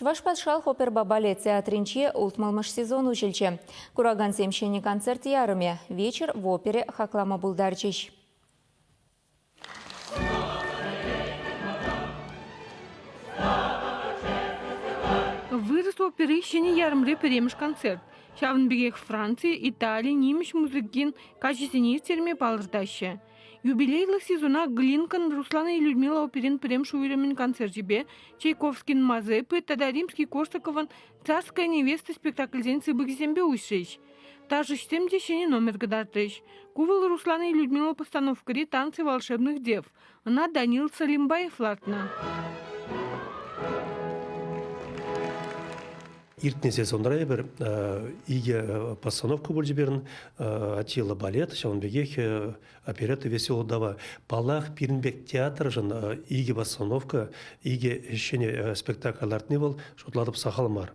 Чӑваш патшалӑх оперӑпа балет театрӗнче ултмӑлмӗш сезон уҫӑлчӗ. Куракансем ҫӗнӗ концерт ярӑмӗ «Вечер в опере» хаклама пултарчӗҫ. Вырӑс опери ҫӗнӗ ярӑмри пӗрремӗш концерт. Ҫавӑн пекех Франци, Итали, нимӗҫ музыкин каҫӗсене ирттерме палӑртаҫҫӗ. Юбилейлӑ сезона Глинкӑн Руслан и Людмила оперин пӗрремӗш уйрӑмӗн концерчӗпе Чайковскин Мазепы тата Римский-Корсаковӑн Царская невеста спектакльсен сыпӑкӗсемпе уҫрӗҫ. Ташӑҫсем те ҫӗнӗ номер кӑтартрӗҫ. Ку вӑл Руслан и Людмила постановкӑри «Танцы волшебных дев». Ӑна Данил Салимбаев лартнӑ. Иртнӗ сезонра эпир икӗ постановка пулчӗ пирӗн. Атила балет, ҫавӑн пекех оперетта «Веселая вдова». Паллах, пирӗн пек театршӑн икӗ постановка, икӗ ҫӗнӗ спектакль лартни вӑл, шутлатӑп, сахал мар.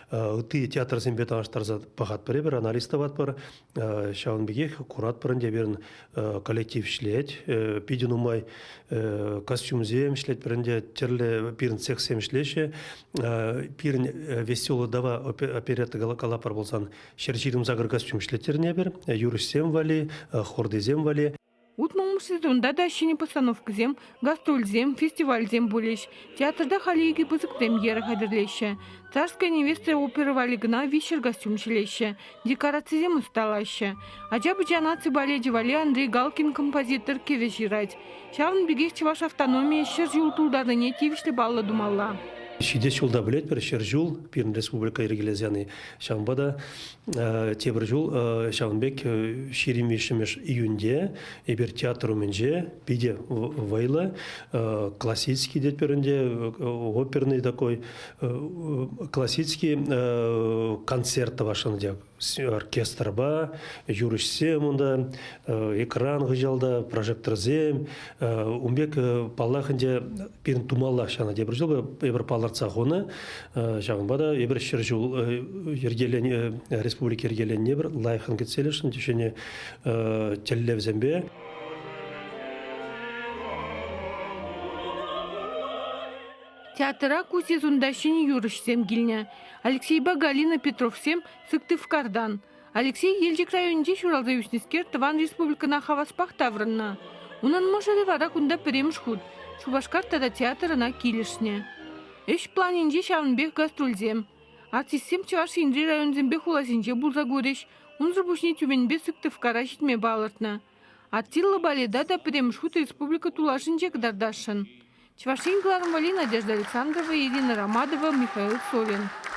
Ытти театрсемпе танлаштарса пӑхатпӑр эпир, анализ тӑватпӑр. Ҫавӑн пекех куратпӑр ӗнтӗ пирӗн коллектив ӗҫлет. Питӗ нумай костюмсем ӗҫлетпӗр ӗнтӗ, тӗрлӗ пирӗн цехсем ӗҫлеҫҫӗ. Пирӗн «Веселая вдова» оперетта калапӑр пулсан 128 костюм ӗҫлеттернӗ эпир. Юрӑҫсем валли, хортисем валли. Утмӑлмӗш сезонта та ҫӗнӗ постановкӑсем, гастрольсем, фестивальсем пулӗҫ. Театрта халӗ икӗ пысӑк премьера хатӗрлеҫҫӗ. «Царская невеста» опера валли кӑна 300 костюм ҫӗлеҫҫӗ, декорацисем ӑсталаҫҫӗ. Ача-пӑча наци балечӗ валли Андрей Галкин композитор кӗвӗ ҫырать. Ҫавӑн пекех чӑваш автономийӗ 100 ҫул тултарнине тивӗҫлӗ паллӑ тумалла. Ҫитес ҫулта пӗлетпӗр, 100 ҫул пирӗн республика йӗркелесе яни. Ҫавӑнпа та Тепӗр ҫул ҫавӑн пек 23 июньте эпир театр умӗнче питӗ вӑйлӑ классический тетпӗр ӗнтӗ, оперный такой классический концерт тӑвасшӑн ӗнтӗ. Оркестрпа, юрӑҫсем унта, экран хыҫалта, прожекторсем. Ун пек, паллах ӗнтӗ, пирӗн тумаллах ҫавна тепӗр ҫул эпир палӑртса хунӑ. Ҫавӑнпа та эпир 100 ҫул йӗркеленӗ, республика йӗркеленни пӗр лайӑххӑн кӗтсе илесшӗн ҫӗнӗ тӗллевсемпе. Театра ку сезонта ҫӗнӗ юрӑҫсем килнӗ. Алексейпа Галина Петровсем Сыктывкартан. Алексей Елчӗк районӗнче ҫуралса ӳснӗскер тӑван республикӑна хаваспах таврӑннӑ. Унӑн мӑшӑрӗ вара кунта пӗрремӗш хут Шупашкар тата театр ӑна килӗшнӗ. Ӗҫ планӗнче ҫавӑн пек гастрольсем. Артистсем Чӑваш Енри районсемпе хуласенче пулса курӗҫ, унсӑр пуҫне Тюменьпе Сыктывкара ҫитме палӑртнӑ. Аттила балета та пӗрремӗш хут республика тулашӗнче кӑтартасшӑн. Чӑваш Ен кӑларӑм валли Надежда Александрова, Ирина Ромадова, Михаил Совин.